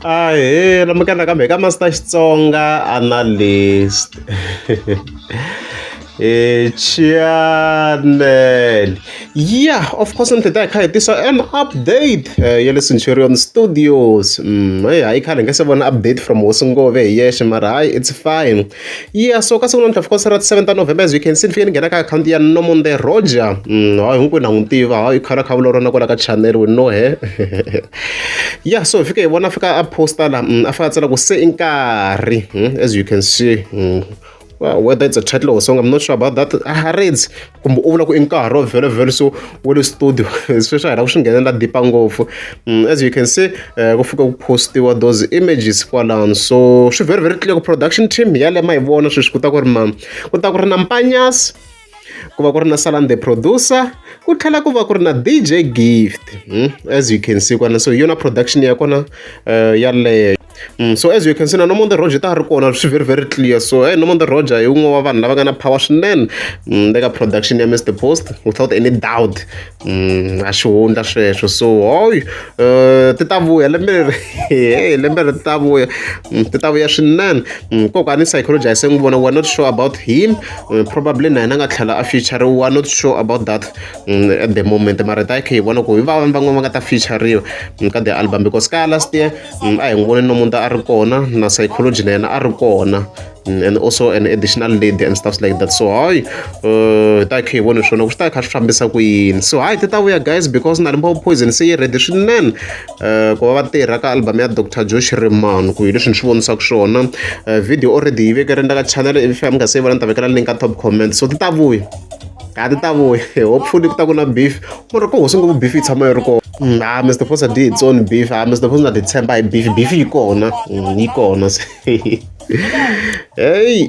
Ahee namukela nakambe ka Master Xitsonga Analyst channel yeah of course ni ta hi kha hi tisa an update ya le Centurion Studios hey hayi khale hi nga se vona update from hosi Ngove hi yexe mara hayi it's fine yeah so ka siku namuntlha of course ra 7 ta November as you can see ni fike ni nghena ka akhawunti ya Nomonde Roger hayi hinkwenu ha n'wi tiva hayi khale kha vulavula na kwala ka channel we know her yeah so hi fike hi vona a fika a posta la a fika a tsala ku se i nkarhi as you can see well, whether it's a title or song I'm not sure about that a reads kumbe u vula ku i nkarhi wa vhele vhele so wa le studio sweswi a hi lava ku swi nghenelela deeper ngopfu as you can see ku fika ku postiwa those images kwalano so swi very very clear ku production team yale ma yi vona sweswi ku ta ku ri ma ku ta ku ri na mpanyasi ku va ku ri na Salan the producer ku tlhela ku va ku ri na DJ Gift as you can see kwana so hi yona production ya kona yaleyo so as you can see na Nomonde Roger ta ha ri kona swi very very clear so hey Nomonde Roger hi wun'we wa vanhu lava nga na power swinene le ka production ya Mr Post without any doubt a xihundla sweswo so hoy ti ta vuya lembe leri hey lembe leri ti ta vuya ti ta vuya swinene kokwani psychology a se n'wi vona we are not sure about him probably na yena a nga tlhela a feature-riwa we are not sure about that at the moment mara ta hi kha hi vona ku hi va vanhu van'wana va nga ta feature-riwa ka the album because ka last year a hi n'wi voni Nomuntu a ri kona na psychology na yena a ri kona and also an additional lady and stuff like that so hayi ta kha hi vone swona ku swi ta kha swi fambisa ku yini so hayi ti ta vuya guys because na Limpopo Poison se yi ready swinene ku va va tirha ka album ya Dr Joe Shirimani ku hi leswi ni swi vonisaka swona video already yi vekeriwile ka channel if mi nga se yi vona ni ta vekela link ka top comment so ti ta vuya a ti ta vuya hopefully ku ta ku na beef mara ko hosi ngopfu beef yi tshama yi ri kona ah Mr Post a dyi its own beef ah Mr Post na ti tshemba hi beef beef yi kona yi kona hey.